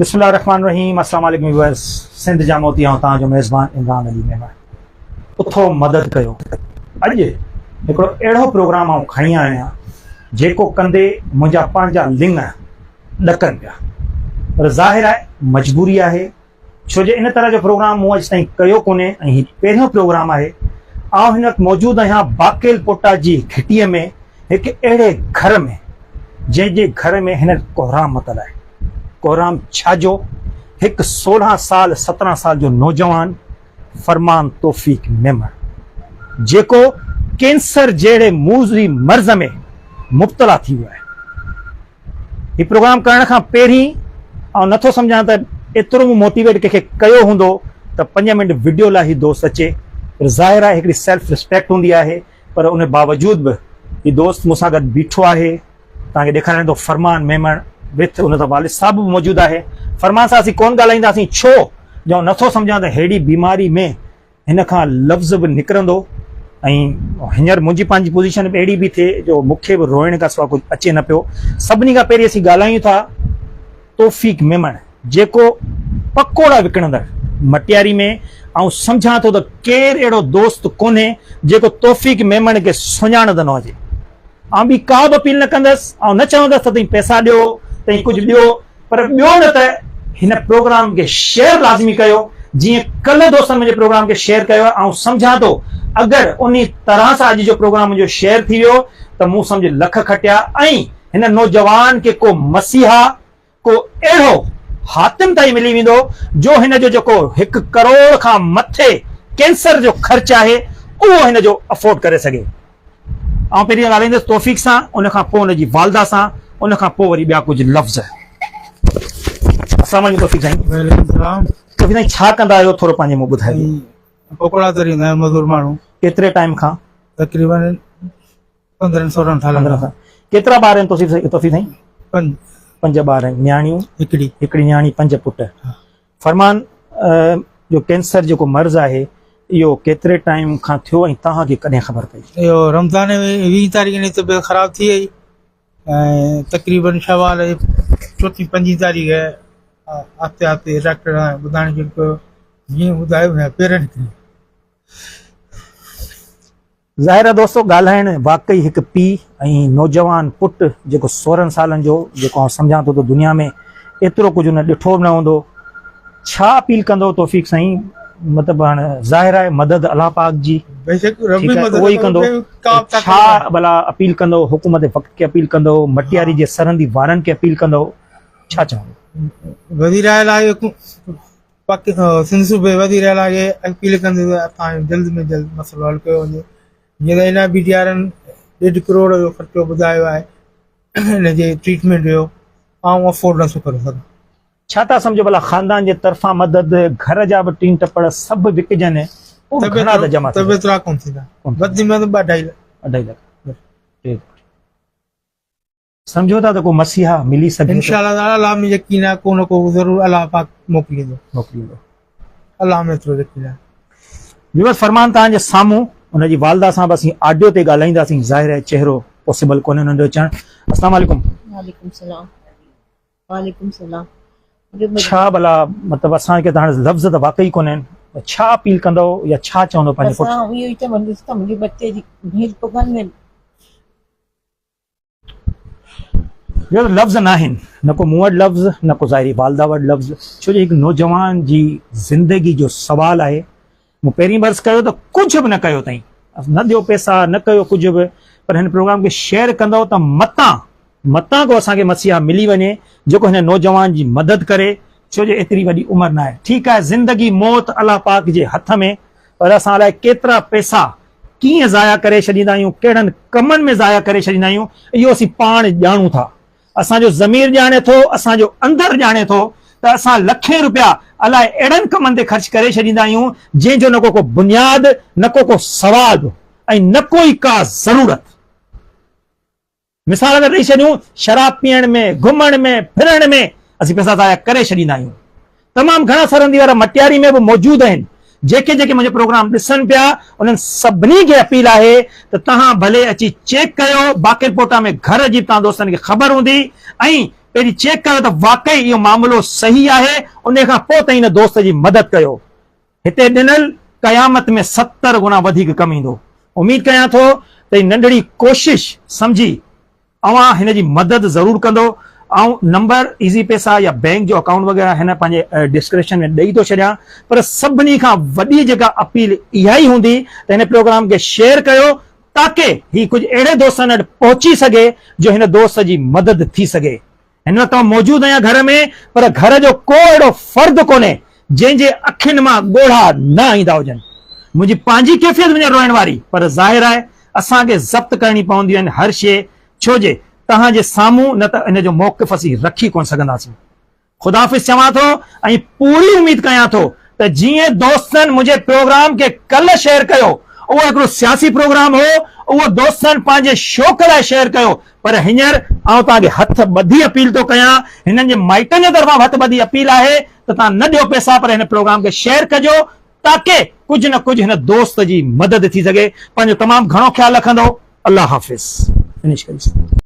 بسم الله الرحمن الرحيم السلام عليڪم ويورز سنڌ جا موتي آئون توهان جو ميزبان عمران علي ميمڻ اٿو مدد ڪيو اڄ هڪڙو اهڙو پروگرام آئون کڻي آيو آهيان جيڪو ڪندي منهنجا پنهنجا لڱ ڏڪن پيا پر ظاهر آهي مجبوري آهي ڇو جو ان طرح جو پروگرام مون اڄ تائين ڪيو ڪونهي ۽ هي پهريون پروگرام آهي. آئون هن وقت موجود آهيان باقيل پوٽا جي گهٽيء ۾ هڪ اهڙي گهر ۾ جنهن جي گهر ۾ هن ڪهرام متل آهي. ڪهرام ڇا جو؟ هڪ 16 سال 17 سال جو نوجوان فرمان توفيق ميمڻ جيڪو ڪينسر جهڙي موذي مرض ۾ مبتلا ٿي ويو آهي. هي پروگرام ڪرڻ کان پهرين آئون نٿو سمجهان ته ايترو مون موٽيويٽ ڪنهن کي ڪيو هوندو ته پنج منٽ وڊيو لاء هي دوست اچي پر ظاهر آهي هڪڙي سيلف ريسپيڪٽ هوندي آهي پر ان باوجود به هي دوست مون سان گڏ بيٺو آهي توهان کي ڏيکاريان ٿو فرمان ميمڻ وٿ ان سان والد صاحب به موجود آهي فرمان سان اسين ڪون ڳالهائينداسين ڇو جو آئون نٿو سمجهان ته ههڙي بيماري ۾ هن کان لفظ به نڪرندو ۽ هينئر منهنجي پنهنجي پوزيشن به اهڙي به ٿئي جو مون کي به روئڻ کان سواء ڪجهه اچي نه پيو. سڀني کان پهرين اسين ڳالهايون ٿا توفيق ميمڻ جيڪو پڪوڙا وڪڻندڙ مٽياري ۾ آئون سمجهان ٿو ته ڪير اهڙو دوست ڪونهي جيڪو توفيق ميمڻ کي سڃاڻندو نه هجي. آئون ٻي ڪا به اپيل نه ڪندس، آئون نه چوندس ته تئين پئسا ڏيو، تئين ڪجهه ڏيو، پر ٻيو نه ته هن پروگرام کي شيئر لازمي ڪيو جيئن ڪلهه دوستن منهنجي پروگرام کي شيئر ڪيو آهي آئون سمجهان ٿو اگر انهي طرح سان اڄ جو پروگرام منهنجو شيئر ٿي ويو ته مون سمجهه لک کٽيا ۽ هن نوجوان کي ڪو مسيحا ڪو اهڙو حاتم تائين ملي ويندو جو هن جو جيڪو هڪ ڪروڙ کان مٿي ڪينسر جو خرچ آهي اهو هن جو افورڊ ڪري سگهي. آئون پهرين ڳالهائيندس توفيق سان ان کان پوء ان جي والده سان ان کان پوء وري ٻيا ڪجهه لفظ. السلام عليڪم توفيق سائين. وعليڪم السلام. توفيق سائين ڇا ڪندا آهيو ٿورو پنهنجي مون ٻڌايو. پڪوڙا تريندا آهيون مزور ماڻهو. ڪيتري ٽائيم کان؟ تقريبن 15 16 سالن کان. ڪيترا ٻار آهن توفيق سائين؟ توفيق سائين پنج. پنج ٻار آهن نياڻيون؟ هڪڙي. هڪڙي نياڻي پنج پٽ. فرمان جو ڪينسر جيڪو مرض آهي اهو ڪيتري ٽائيم کان ٿيو ۽ توهان کي ڪڏهن خبر پئي؟ اهو رمضان ۾ 20 تاريخ هن جي طبيعت خراب ٿي وئي ۽ تقريبن شوال جي چوٿين پنجين تاريخ آهستي آهستي ڊاڪٽر ٻڌائڻ شروع ڪيو جيئن ٻڌايو پير نڪري ويا. ظاهر آهي دوستو ڳالهائڻ واقعي هڪ پيء ۽ نوجوان پٽ جيڪو 16 سالن جو جيڪو آئون سمجهان ٿو ته دنيا ۾ ايترو ڪجهه هن ڏٺو به نه هوندو ڇا اپيل ڪندو توفيق سائين مطلب هاڻ ظاهر آهي مدد الله پاڪ جي بيشڪ رب ئي مدد اهو ئي ڪندو ڇا ڀلا اپيل ڪندو حڪومت وقت کي اپيل ڪندو مٽياري جي سرندي وارن کي اپيل ڪندو ڇا چوندو وزير اعليٰ سنڌ صوبي وزير اعليٰ کي اپيل ڪندي ته اسان جو جلد ۾ جلد مسئلو حل ڪيو وڃي جيئن ته اين I B ٽي وارن ڏيڍ ڪروڙ جو خرچو ٻڌايو آهي ان جي ٽريٽمينٽ جو آئون افورڊ نٿو ڪري سگهان. ڇا ٿا سمجهو ڀلا خاندان جي طرفان مدد گهر جا به ٽين ٽپڙ سڀ وڪجن پوء به گهڻا ته جمع ٿيندا؟ ته به ايترا ڪونه ٿيندا وڌ ۾ وڌ ٻه اڍائي لک. اڍائي لک ٽي ڪروڙ. سمجهو ٿا ته ڪو مسيحا ملي سگهي ٿو؟ انشاء الله تعالي الله ۾ يقين آهي ڪو نه ڪو ضرور الله پاڪ موڪليندو. موڪليندو. الله ۾ ايترو يقين آهي. ويورز فرمان توهان جي سامهون ان جي والده سان به اسين آڊيو تي ڳالهائينداسين ظاهر آهي چهرو پاسيبل ڪونهي انهن جو اچڻ. السلام عليڪم. وعليڪم السلام. وعليڪم السلام. ڇا ڀلا مطلب اسان کي ته هاڻي لفظ ته واقعي ڪونهن ڇا اپيل ڪندو يا ڇا چوندو پنهنجي پٽ اسان اهو ئي چوندس ته منهنجي ٻچي جي هيلپ ڪن. جو لفظ ناهن نه ڪو مون وٽ لفظ نه ڪو ظاهري والده وٽ لفظ ڇو جو هڪ نوجوان جي زندگي جو سوال آهي مون پهرين به عرض ڪيو ته ڪجهه به نه ڪيو تائين نه ڏيو پئسا نه ڪيو ڪجهه به پر هن پروگرام کي شيئر ڪندو ته متان متان ڪو اسان کي مسيحا ملي وڃي جيڪو هن نوجوان جي مدد ڪري ڇو جو ايتري وڏي عمر نه آهي ٺيڪ آهي زندگي موت الله پاڪ جي هٿ ۾ پر اسان الائي ڪيترا پئسا ڪيئن ضايع ڪري ڇڏيندا آهيون، ڪهڙن ڪمن ۾ ضايع ڪري ڇڏيندا آهيون، اهو اسين پاڻ ڄاڻون ٿا. اسان جو ضمير ڄاڻي ٿو، اسان جو اندر ڄاڻي ٿو ته اسان لکين روپيا الائي اهڙن ڪمن تي خرچ ڪري ڇڏيندا آهيون، جنهن جو نه ڪو ڪو بنياد، نه ڪو ڪو ثواب ۽ نه ڪو ئي ڪا ضرورت. مثال اگر ڏئي ڇڏيون شراب پيئڻ ۾ گهمڻ ۾ ڦرڻ ۾ اسين پئسا ضايع ڪري ڇڏيندا آهيون تمام گهڻا سرندي وارا مٽياري ۾ به موجود آهن جيڪي جيڪي منهنجو پروگرام ڏسن پيا انهن سڀني کي اپيل آهي ته توهان ڀلي اچي چيڪ ڪيو باقر پوٽا ۾ گهر جي توهان دوستن کي خبر هوندي ۽ پهرين چيڪ ڪيو ته واقعي اهو معاملو صحيح آهي انهي کان پوء توهين هن دوست جي مدد ڪيو. هتي ڏنل قيامت ۾ 70 گنا وڌيڪ ڪم ايندو. اميد ڪيان ٿو ته هي ننڍڙي ڪوشش سمجهي اوهان هن جي مدد ضرور ڪندو. آئون نمبر ايزي پيسا يا بينڪ جو اڪائونٽ وغيره هن پنهنجي ڊسڪرپشن ۾ ڏئي ٿو ڇڏيان پر سڀني کان وڏي جيڪا اپيل اها ئي هوندي ته هن پروگرام کي شيئر ڪيو تاڪه هي ڪجهه اهڙي دوستن وٽ پهچي سگهي جو هن دوست جي مدد ٿي سگهي. هن وقت آئون موجود آهيان گهر ۾ پر گهر جو ڪو اهڙو فرد ڪونهي جنهن جي اکين مان ڳوڙها نه ايندا هجن. منهنجي پنهنجي ڪيفيت وڃي روئڻ واري پر ظاهر آهي اسان کي ضبط ڪرڻي پونديون آهن هر شيء ڇو جي توهان جي سامهون نه ته ان جو موقف اسين رکي ڪونه سگهنداسين. خدا حافظ چوان ٿو ۽ پوري اميد ڪيان ٿو ته جيئن دوستن منهنجي پروگرام کي ڪلهه شيئر ڪيو اهو هڪڙو سياسي پروگرام هو اهو دوستن پنهنجي شوق لاء شيئر ڪيو پر هينئر آئون توهان کي هٿ ٻڌي اپيل ٿو ڪيان هنن جي مائٽن جي طرفان به هٿ ٻڌي اپيل آهي ته توهان نه ڏيو پئسا پر هن پروگرام کي شيئر ڪجو تاڪه ڪجهه نه ڪجهه هن دوست جي مدد ٿي سگهي پنهنجو تمام گهڻو خيال رکندو الله حافظ فنش ڪري.